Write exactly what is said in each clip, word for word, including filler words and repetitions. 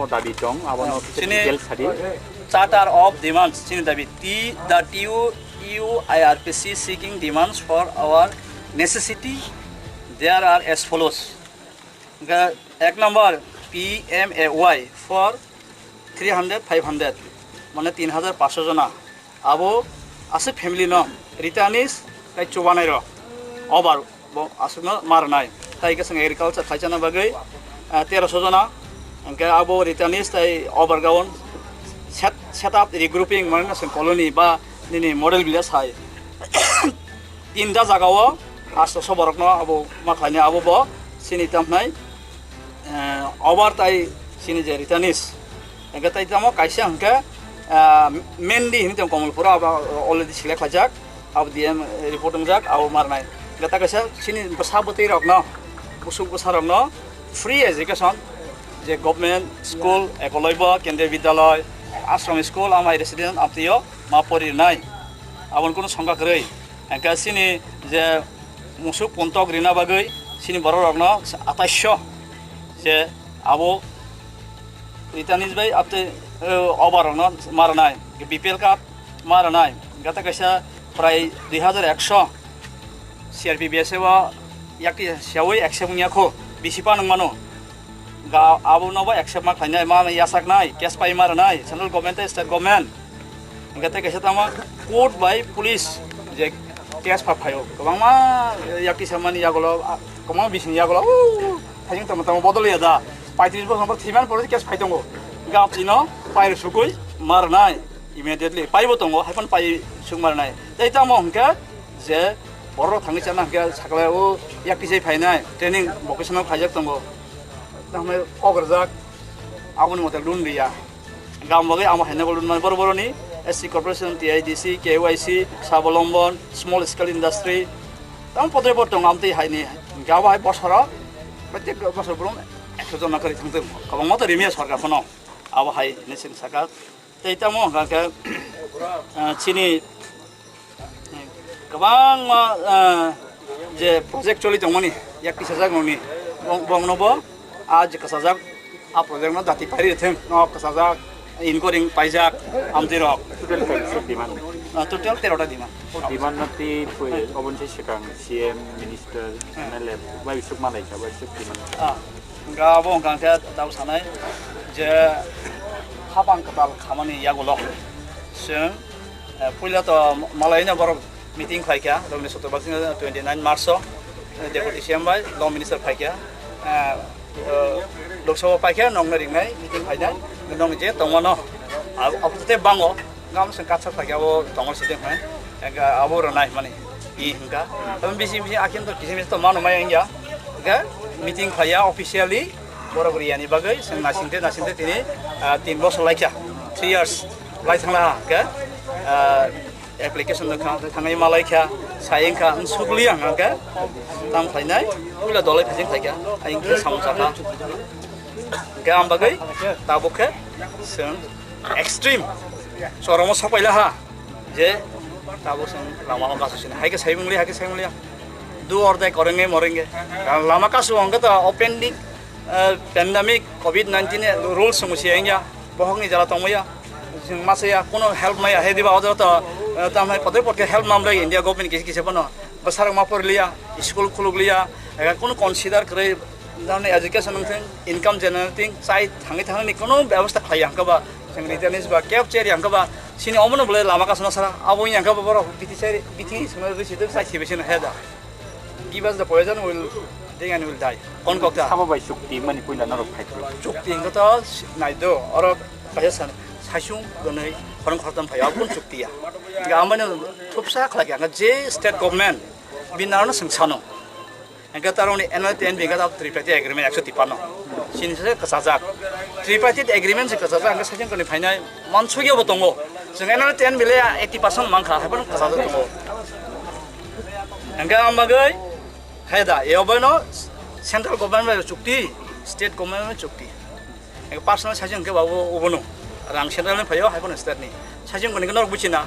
Dabi tong, abono Ah, kisa chini details sadi. Charter of Demands, chini dabi T, the T U, U I R P C seeking demands for our necessity. There are as follows. Ga ek number P M A Y for three hundred, five hundred, mane tin hajar paanso jona. Abo aswk family no returnees tai chubanai rok obar bo aswkno ma rwnai. Tai khe chwng agriculture khaisana bagwi, ah, teroso jona. Hwnkhe abo returnees tai obar gaon set, set up regrouping mane chwng colony ba nini model village hai. Tinta jagao astoso borokno abo ma khlainai abo bo chini tamhnai, eh, obar tai chini je returnees. Hwnkhe tai tamo kaisa hwnkhe, ah, Mendi hinwi tong Komolpura, abo already select khlaijak, abo D M report wngjak, abo ma rwnai. Hwnkhe tai kaisa chini bwsa bwtwi rokno, busuk bwsa rokno free education, je government school, ekolaibo kendriya vidyalay, ashram school, amai resident, amtwio ma pori rwnai. Aboni kunu songkha kwrwi. Hwnkhe chini je musuk puntok rina bagwi chini borok rokno ataisho je abo returnees bai apte, eh, obar rokno ma rwnai, B P L card ma rwnai, gata kaisa prai dui hajar ekso C R P B S F o yakti siyawi accept wngya kho, bisi pa nang mano. Ga abo no ba accept ma khlainai, ma yasaknai, case pai ma rwnai, central government tei state government. Hingke tei kaisa tamo court bai police je case pha phaio. Kwbangma yakti samani yagulo, ah, kwbangma bising yagulo, uh, thajing tamo tamo bodol ya da. Paitris bosong thwiman pore case phai tongo. Hingke abo chino pai sugui ma rwnai immediately. Paibo tongo, haikon pai suk ma rwnai. Tei tamo hingke je borok thangwi chana hingke sakla o yakti sai phainai training vocational khaijak tongo. Tamo ograjak aboni mote loan riya. Gam bagwi amo haino loan mani boro boroni S C corporation, T I D C, K Y C, Swabalombon, small scale industry. Tamo potre bor tongo amtwi haini. Hingke abo hai bosoro, protek bosor brum ekso jona kari thangtong. Kwbangma to rimiya sorkar phano. Abo hai hinwi chwng saka. Tei tamo hwnkha khe, ah, chini kwbangma, ah, je project choli tongmani, yak tisajak nokni, bong-, bongno bo, ah, je kwchajak, ah, project no dati pari retheng, no kwchajak, inkoring paijak, amtwi rok. Total kaisa demand. Ah, total tero ta demand. O demand no twi pui, oboni se swkang C M, minister, M L A, bai suk malai kha, bai suk demand. Ah. Hingke abo hingka khe tabo sanai je hapang kwtal khamani yagulo chwng, eh, puila to malaino borok meeting khlaikha, romni soto bakching twenty nine March o, eh, Deputy C M bai Law Minister phaikha, eh, eh, Lok Sabha paikha, nokno ringnai meeting khlainai, nong je tongmano, abo tei bango. Gam se katsa thagi abo tongol siteng hai. Ega abo rwnai hwnmani. I hwnka. Abo bisi bisi akhir to kisi misi to mano maya wngya. Ga meeting khaya officially borok riyani bagwi se nasingte nasingte tini, ah, tin bosor laikha. Three years lai thangla ha. Ga, ah, application no kha thangwi malaikha. Sayengkha nsukli ang ga. Tam khainai. Pula dolai phajing khaikha. Ayengkha samung sakha. Ga am bagwi tabuk khe se extreme choromo sokpaila ha je tabuk chwng lama o kasu sini hai khe saimung li hai khe saimung li do or die korenge morenge lama kasu hwnkhe to o pending, eh, pandemic covid nineteen rules chwng si engya bohokni jala tongmaya chwng masaya kuno help maya he diba o to, eh, tamhai pote pote help mamlai India government kisa kisa bono bwsarok ma porliya school khulukliya ega kuno consider kwrwi Tamni education wngthing, income generating, chai thangwi thangni kuno bebosta khlai ya hwnkhe ba, chwng retainers ba, cab chair ya hwnkhe ba, chini omono bolai lama kasuna sara, abo wngya hwnkhe ba borok bithi chai, bithi swngnai rwi sidi chai sibi sino he da. Give us the poison, we'll drink and we'll die. Kon kok ta? Sabo bai chukti mani puila norok phai phai. Chukti hwnkhe to nai do, oro kaisa san, saisung gwnwi khorang khoroktham phai, abo kun chukti ya. Ga ambai no thupsa khlai ya, je state government, bini aro no swng sano. Hingke taroni N L T N B hingke abo tripartite agreement ekso tipanno. Chini se kwchajak. Tripartite agreement se kwchajak hingke saichung toni phainai mansugya bo tongo. Chwng N L T N B le eighty percent mankha, haiphano kwchajak tongo. Hingke ang bagwi, hai da, eo bai no central government bai chukti, state government bai chukti. Eko personal saichung hwnkhe ba obo, obono. Rang central ni phaio, hai phano state ni. Saichung hwnkhe norok buchina.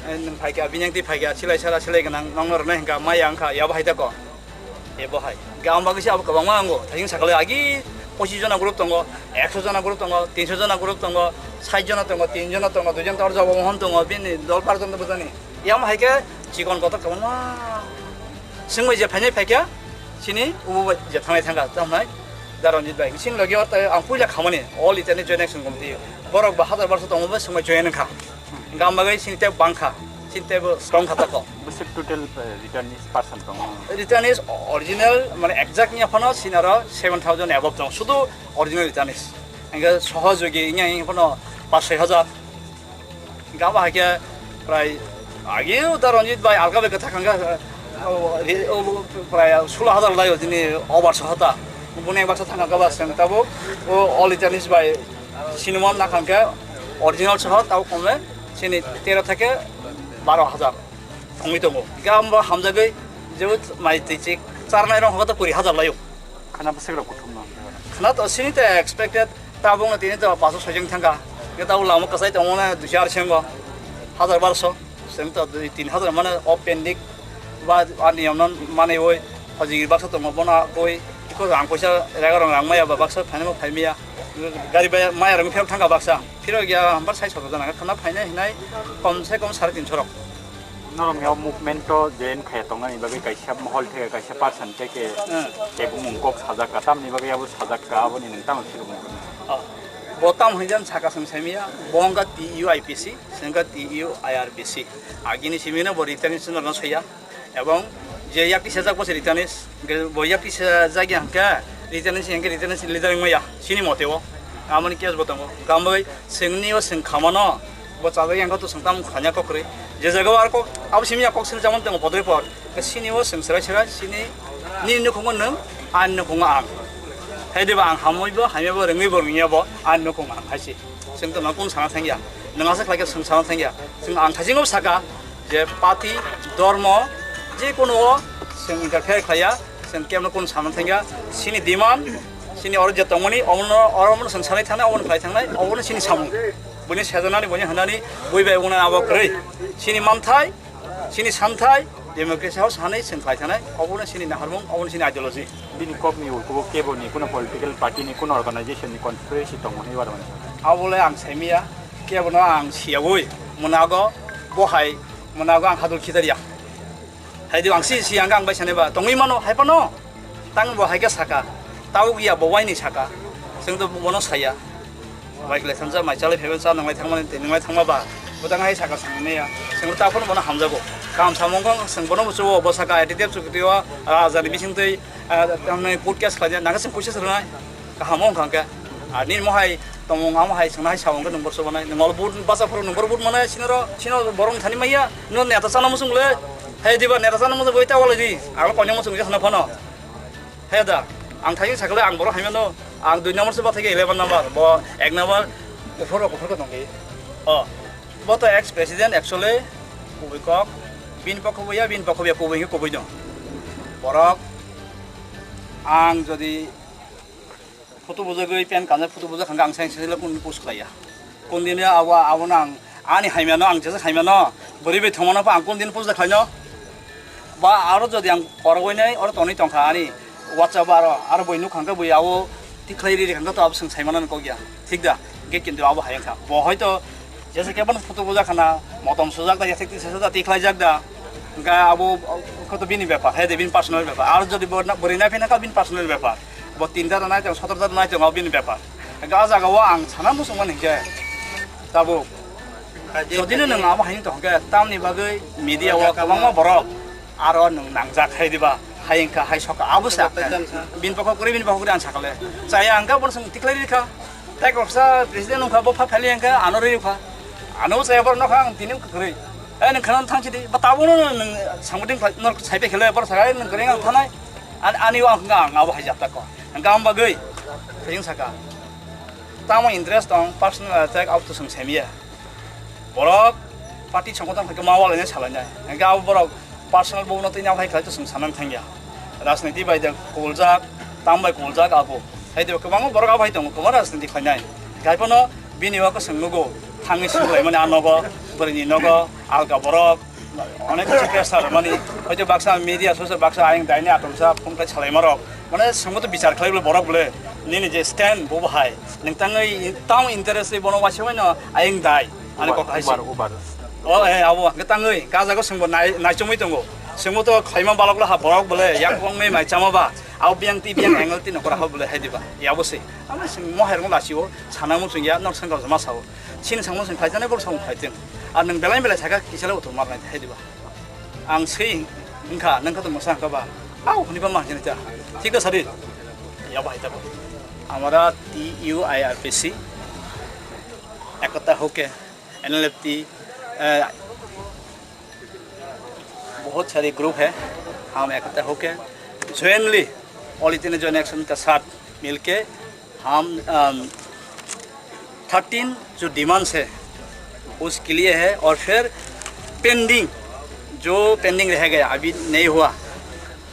Eh, nwng phaikha, bini yakti phaikha, silai sara, silai gwnang, nokno rwnai hwnkha, maya wngkha, yabo hai tako. Ebo hai. Hwnkhe ang bagwi se abo kwbangma ango. Thaising sakale agi Pochis jona group tongo, ekso jona group tongo, tinso jona group tongo, sait jona tongo, tin jona tongo, dui jon tongo, Jobo Mohon tongo, bini dol bar jon bujani. Yam hai khe chikon kotor tongo na. Sengbai je phainai phaikha, sini ubo bai je thangnai thangkha, tamnai da Ranjit bai. Sini logi o tai ang puila khamani, All Ethnic Joint Action Committee. Borok ba hazar barso tongo bo sengbai join wngkha. Gam bagwi sini tei bangkha, sini tei bo strong kha tako. Bwswk total, eh, returnees person tongo? Returnees original, mane exact ni phano sini aro seven thousand above tongo. Sudu original returnees. Hingke sohojogi wngya wngya phano pas soi hajar. Gam hai khe prai agi da Ranjit bai alka bai kwthak hangka, o, ri-, o, prai sulo hajar lai o jini over sohota. Buni baksa thangka ba seng tabo o All Ethnies bai sinimon nakhang khe original soho tabo kome sini tero theke baro hajar. Thongwi tongo. Hingke amo hamjagwi jebo mai twi chik charnai rok hwnkhe kuri hajar laio. Khana bwswk rok kuthumno. Khana to sini te expected tabukno tini to paso soi jeng thangkha. Hingke tabuk lama kwchai tongmani duiso ar sengo. Hajar barso. Seng to dui tin hajar mane o pending ba ani yomno mane oi hojigiri baksa tongo bono koi iko rang poisa rega rong rang maya ba baksa phainai phaimaya. Gari bai maya rang phiyok thangkha baksa. Phirok ya hambar sai soto jana khana phainai hinai kom se kom sare tinso rok. Norok ni o movement o join khaya tongnani bagwi kaisa mohol theke, kaisa person theke, hmm, tei bumung kok sajak ka, tamni bagwi abo sajak ka, aboni nwng tamo phirok nukgo? Oh. Bo tamo hinjan saka song saimiya, bo wngkha T U I P C, sengkha T U I R P C. Agini simi no bo return no soya. Ebong je yakti sajak bo se return, bo yakti sajak ya hwnkhe return hwnkhe return leader wngmaya, sini mote o. Amoni case bo tongo. Gamboi Sengni o seng khamano, bo chajak yang kho to seng tamo khanya kok kwrwi. Je jaga o ar kok, abo simi ya kok sini jamon tongo podoi por. Sini o seng serai serai, sini ni nukhungo nwng, ani nukhungo ang. Hai diba ang hamoi bo, hamya bo, rengwi bo, rengya bo, ani nukhung ang hai si. Seng to nang kun sana thangya. Nwng asa khlai khe seng sana thangya. Seng ang thajing o saka, je party, dormo, je kono o seng interfere khlaiya, seng kemno kun sana thangya. Sini demand, sini oro je tongmani, omono, oro omono seng sanai thangnai, omono khlai thangnai, omono sini samung. Buni sejanani, buni hanani, bui bai buni abo kwrwi. Sini manthai, sini santhai, democracy house hanai seng khlai thangnai, omono sini naharmung, omono sini ideology. Bini kok ni ukubo kebo ni kuno political party ni kuno organization ni conspiracy tongmani wara mani. Abole ang saimiya, kebo no ang siyawi, munago, bohai, munago ang hadul khidaria. Haidi ang si, si ang, ang bai sanai ba, tongwi mano, hai pano. Tang bo hai khe saka, tau giya bo waini saka, seng to bono saya. Bai kle sansa mai chalai phaiban sa nanglai thangmani, tei nanglai thangma ba, botang hai saka sangni ya. Seng ta phone bono hamjago. Kam samung kong seng bono bo chuo, bo saka, A T T F chukti o, raja ni bising tei, ah, tamni court case khlai ya, nang seng kuisa sernai. Kaham wng kha hwnkhe. Ar nini mohai tongmung amo hai swngnai hai sa hwnkhe nwng borok sobanai. Nwng olo vote basa phuru nwng borok vote manai sinoro, sino borok thani maya. Nwng neta chana muchung le. Hai diba neta chana muchung goi ta wala di. Ang kono muchung je khna phano. Hai da. Ang thai sakle ang borok hai mano. Ang dui number se bathai eleven number. Bo ek number kuphur kuphur ko tongdi. O. Bo to ex president actually kubui kok. Bin pokho bo ya, bin pokho bo ya kubui kubui dong. Borok ang jodi photo bujagwi pen kanjak photo bujak hwnkhe ang seng seng kun post khlaiya. Kun din abo, abono ang ani haimano ang jesa haimano bwrwi bai thwngmano ang kun din post khlaino? Ba aro jodi ang korogwi nai oro tonwi tongkha ani WhatsApp aro, aro boi nuk hwnkhe boi abo tikhlai riri hwnkhe to abo swng saimano kok ya. Thik da? Hwnkhe kintu abo hai wngkha. Bo hoito jesa khe bono photo bujak khana, motom sujak da, yathek tisajak da, tikhlaijak da. Hwnkhe abo khe to bini bepar, hai de bini personal bepar. Aro jodi bo na, bwrwi nai phina kha bini personal bepar. Bo tin jara nai tongo, sotor jara nai tongo, bini bepar. Hwnkhe o jaga o ang sana muchungmani hwnkhe tabuk. Jodi no nwng abo hai wng tong hwnkhe tamni bagwi media o kwbangma borok aro nwng nangjak hai diba, hai wngkha, hai sokha, abo se ang kha. Bini pokho kwrwi, bini pokho kwrwi ang sakha le. Chaya ang kha, bono chwng tikhlai rikha. Tei koksa president wngkha, bo pha phailai ang kha, ano rwi rikha. Ano chaya borok nokha ang tini wngkha kwrwi. Eh, nwng khana thang sidi, ba tabuk no nwng sangbuting phai, no sai phai khele, bor sagai nwng kwrwi ang thanai. An-, ani o ang kha ang abo hai jat tako. Ang kha ang bagwi, thayung saka. Tamo interest tong, personal attack, abo to chwng semiya. Borok party songkotong hai khe ma walainai salainai. Hingke abo borok personal bono tini abo hai khlai to chwng sanani thangya. Rajniti bai de kubuljak, tam bai kubuljak abo. Hai de kwbangma borok abo hai tongo, kwbangma rajniti khlainai. Hingke hai phano bini o kwchwng nugo, thangwi swnglaimani a nogo, bwrwini nogo, alka borok. Onek kisa pressure mani, hoito baksa media sosa baksa ayang daini atomsa phone kai salai marok. Mane swngo to bichar khlai bole borok bole. Nini je stand bo bahai. Nang tangwi tang interest bono waisa waino ayang dai. Ani kok hai Ubar, ubar. O, eh, abo, hwnkhe tangwi, gajago swngo nai, naichomwi tongo. Swngo to khlaima balok laha borok bole, yak wngwi mai chama ba. Abo biyang ti biyang angle ti nokora ha bole hai diba. Yabo se. Amo sing mo hermo lachio, sana mo sing ya, nok sangka ma sao. Sin sangmo sing khlai jane bol song khlai teng. Ar nang belai belai saka kisale utur mar nai hai diba. Ang sei wngkha, nang kha to mosa wngkha ba. Au, hwnwi ba ma hwnwi ta. Thik da sadi. Yabo hai ta bo. Amara T U I R P C, ekota hoke, N L F T, eh, बहुत सारे ग्रुप है, हम इकट्ठा होके jointly all India joint action के साथ मिलके हम, अम, थर्टीन जो डिमांड्स है, उसके लिए है। और फिर पेंडिंग, जो पेंडिंग रह गया, अभी नहीं हुआ,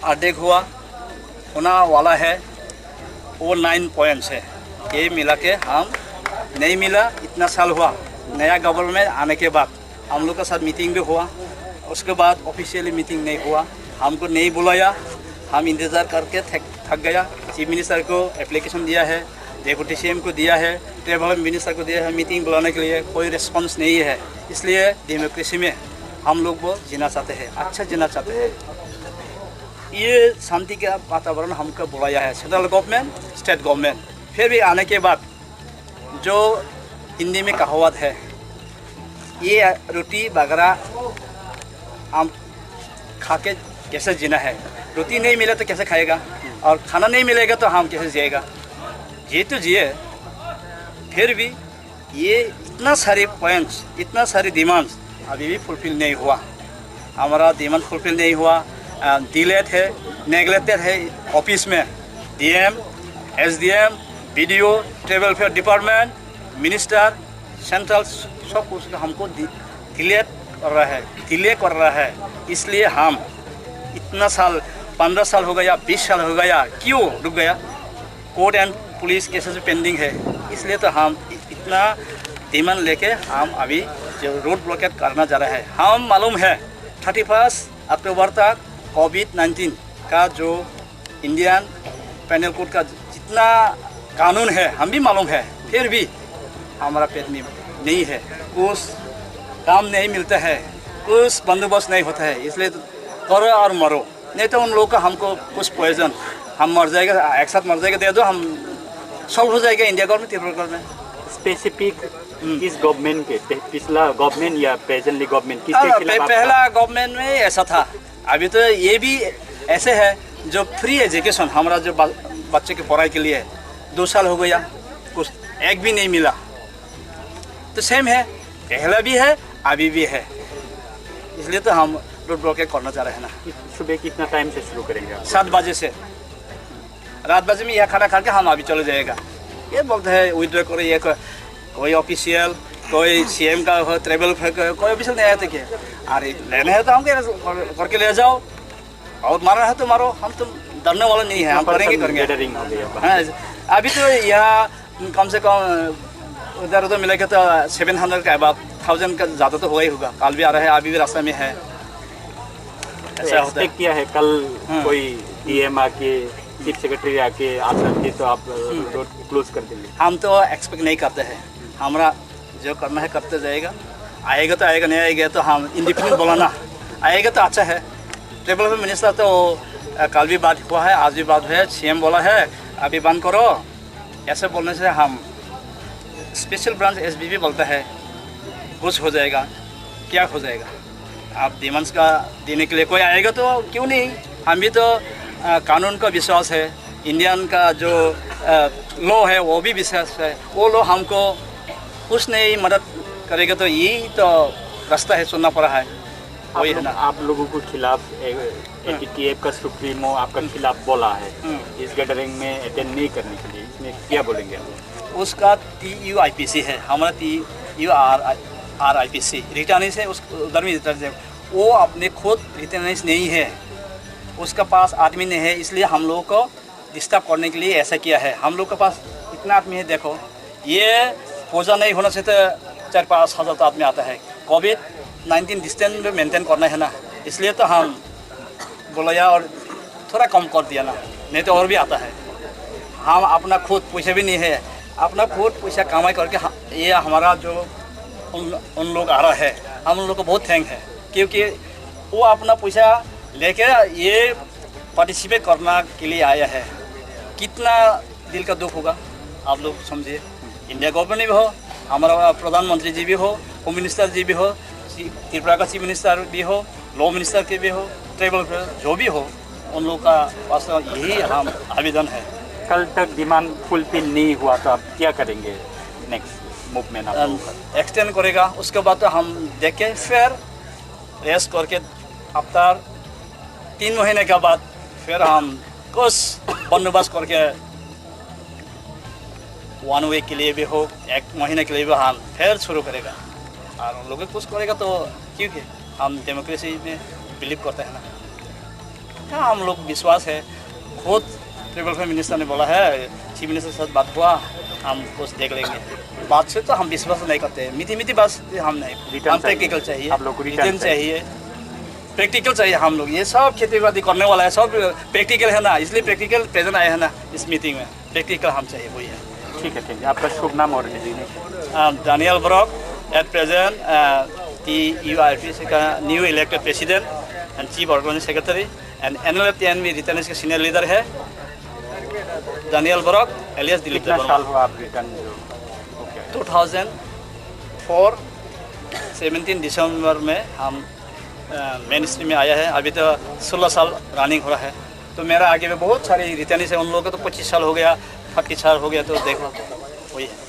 अर्धेक हुआ, होना वाला है, वो नाइन पॉइंट्स है। ये मिला के हम नहीं मिला, इतना साल हुआ, नया गवर्नमेंट आने के बाद हम लोग का साथ मीटिंग भी हुआ, उसके बाद ऑफिशियली मीटिंग नहीं हुआ, हमको नहीं बुलाया, हम इंतज़ार करके थक, थक गया। चीफ मिनिस्टर को एप्लीकेशन दिया है, डेप्यूटी सीएम को दिया है, ट्रैवल मिनिस्टर को दिया है मीटिंग बुलाने के लिए, कोई रिस्पॉन्स नहीं है। इसलिए डेमोक्रेसी में हम लोग वो जीना चाहते हैं, अच्छा जीना चाहते हैं। ये शांति का वातावरण हमको बुलाया है सेंट्रल गवर्नमेंट, स्टेट गवर्नमेंट, फिर भी आने के बाद जो हिंदी में कहावत है, ये रोटी बगैरह हम खा के कैसे जीना है, रोटी नहीं मिले तो कैसे खाएगा, और खाना नहीं मिलेगा तो हम कैसे जिएगा? जी तो जिए, फिर भी ये इतना सारे पॉइंट्स, इतना सारे डिमांड्स अभी भी फुलफिल नहीं हुआ। हमारा डिमांड फुलफिल नहीं हुआ, अ, डिलेड है, नेग्लेक्टेड है ऑफिस में। DM, SDM, BDO, tribal welfare department, minister, central, सब कुछ हमको डि-, डिलेड कर रहा है, डिले कर रहा है। इसलिए हम इतना साल, पन्द्रह साल हो गया, बीस साल हो गया, क्यों रुक गया? Court and police cases pending है, इसलिए तो हम इ-, इतना डिमांड लेके हम अभी जो रोड ब्लॉकेट करना जा रहा है। हम मालूम है, थर्टी फर्स्ट अक्टूबर तक कोविड नाइन्टीन का जो इंडियन पेनल कोड का जितना कानून है, हम भी मालूम है, फिर भी हमारा पेट में नहीं है, कुछ काम नहीं मिलता है, कुछ बंदोबस्त नहीं होता है, इसलिए तो करो और मरो। नहीं तो उन लोग का हमको कुछ प्रयोजन, हम मर जाएगा, एक साथ मर जाएगा, दे दो, हम सॉल्व हो जाएगा India government, Tripura government. Specific hmm. किस गवर्नमेंट के, पे-, पिछला गवर्नमेंट या प्रेजेंटली गवर्नमेंट, किसके हाँ, खिलाफ पे-, आपका? पहला गवर्नमेंट में ऐसा था, अभी तो ये भी ऐसे है, जो फ्री एजुकेशन हमारा जो बा-, बच्चे के पढ़ाई के लिए दो साल हो गया, कुछ एक भी नहीं मिला। तो सेम है, पहला भी है, अभी भी है, इसलिए तो हम रोड ब्लॉकेट करना चाह रहे हैं ना। सुबह कितना टाइम से शुरू करेंगे आप? सात बजे से, रात बजे में यह खाना खा के हम अभी चले जाएगा। ये बोलते हैं विड्रॉ करो, ये को-, कोई ऑफिशियल, कोई सीएम का हो, ट्राइबल का हो, कोई ऑफिशियल नहीं आया था क्या? अरे लेना है तो हमको कर-, करके ले जाओ। और मारना है तो मारो, हम तो डरने वाला नहीं है, हम करेंगे, करेंगे। गैदरिंग हो गई है। हाँ, अभी तो यहाँ कम से कम उधर उधर मिला के तो सेवन हंड्रेड का अबाव, थाउजेंड का ज़्यादा तो हुआ ही होगा। कल भी आ रहा है, अभी भी रास्ता में है। ऐसा होता है। एक्सपेक्ट किया है कल हम्म। कोई डीएम आके, चीफ सेक्रेटरी आके, आसर के तो आप हम्म। रोड क्लोज कर देंगे? हम तो एक्सपेक्ट नहीं करते हैं। हमारा जो करना है करते जाएगा, आएगा तो आएगा, नहीं आएगा तो हम इंडिपेंडेंट बोला ना, आएगा तो अच्छा है। ट्राइबल वेलफेयर मिनिस्टर तो, अ, कल भी बात हुआ है, आज भी बात हुआ है, सीएम बोला है अभी बंद करो, ऐसे बोलने से हम स्पेशल ब्रांच एसबीपी बोलता है, कुछ हो जाएगा, क्या हो जाएगा? आप डिमांड्स का देने के लिए कोई आएगा तो क्यों नहीं? हम भी तो, अ, कानून का विश्वास है, इंडियन का जो, अ, लॉ है वो भी विश्वास है। वो लॉ हमको कुछ नहीं मदद करेगा तो यही तो रास्ता है, चुनना पड़ा है। आप वही है लोग, ना। आप लोगों के खिलाफ ए-, हाँ। एटीटीएफ का सुप्रीमो आपका हम्म। खिलाफ बोला है हम्म। इस गैदरिंग में अटेंड नहीं करने के लिए, इसमें क्या बोलेंगे आप? उसका टीयूआईपीसी है, हमारा टीयूआरआईपीसी रिटर्निंग है, उस उधर में रिटर्न है। वो अपने खुद रिटर्निंग नहीं है, उसका पास आदमी नहीं है, इसलिए हम लोगों को डिस्टर्ब करने के लिए ऐसा किया है। हम लोग के पास इतना आदमी है, देखो, ये पूजा नहीं होने से तो चार पाँच हज़ार तो आदमी आता है। कोविड नाइनटीन डिस्टेंस भी मेंटेन करना है ना, इसलिए तो हम बोला यार और थोड़ा कम कर दिया ना, नहीं तो और भी आता है। हम अपना खुद पैसा भी नहीं है, अपना खुद पैसा कमाई करके हम, ये हमारा जो उन, उन लोग आ रहा है, हम उन लोग को बहुत थैंक है, क्योंकि वो अपना पैसा लेके ये पार्टिसिपेट करना के लिए आया है। कितना दिल का दुख होगा, आप लोग समझिए। इंडिया गवर्नमेंट भी हो, हमारा प्रधानमंत्री जी भी हो, होम मिनिस्टर जी भी हो, सी- त्रिपुरा का चीफ मिनिस्टर भी हो, लॉ मिनिस्टर के भी हो, ट्राइबल जो भी हो, उन लोग का पास यही हम आवेदन है। कल तक डिमांड फुलफिल नहीं हुआ तो आप क्या करेंगे? नेक्स्ट मूवमेंट आप लोगों का? एक्सटेंड करेगा, उसके बाद तो हम देख के फिर रेस्ट करके आफ्टर तीन महीने के बाद फिर हम कुछ बंदोबस्त करके वन वीक के लिए भी हो, एक महीने के लिए भी हम फिर शुरू करेगा। और उन लोग कुछ करेगा तो, क्योंकि हम डेमोक्रेसी में बिलीव करते हैं ना। हाँ, हम लोग विश्वास है, खुद ट्राइबल वेलफेयर मिनिस्टर ने बोला है, चीफ मिनिस्टर के साथ बात हुआ, हम कुछ देख लेंगे। बात से तो हम विश्वास नहीं करते, मीठी मीठी बात से हम नहीं, रिटर्न हम चाहिए। प्रैक्टिकल चाहिए, आप लोग को रिटर्न रिटर्न चाहिए। चाहिए, प्रैक्टिकल चाहिए हम लोग। ये सब खेती बाड़ी करने वाला है, सब प्रैक्टिकल है ना, इसलिए प्रैक्टिकल प्रेजेंट आए हैं ना इस मीटिंग में। प्रैक्टिकल हम चाहिए, वही है। ठीक है, ठीक है। आपका शुभ नाम और designation? Um, Daniel Borok, at present, uh, T U I P C का new elected president and chief organising secretary, and NLF TNV returning का सीनियर लीडर है दानियल बरक, एलियास दिलीप कितना देवर्मा। साल हुआ आप रिटर्न जो होके आए? टू थाउजेंड फोर, सेवनटीन दिसंबर में हम मेन स्ट्रीम में आया है। अभी तो सोलह साल रनिंग हो रहा है। तो मेरा आगे में बहुत सारे रिटर्निंग है, उन लोगों का तो पच्चीस साल हो गया, थर्टी साल हो गया, तो देखो वही है।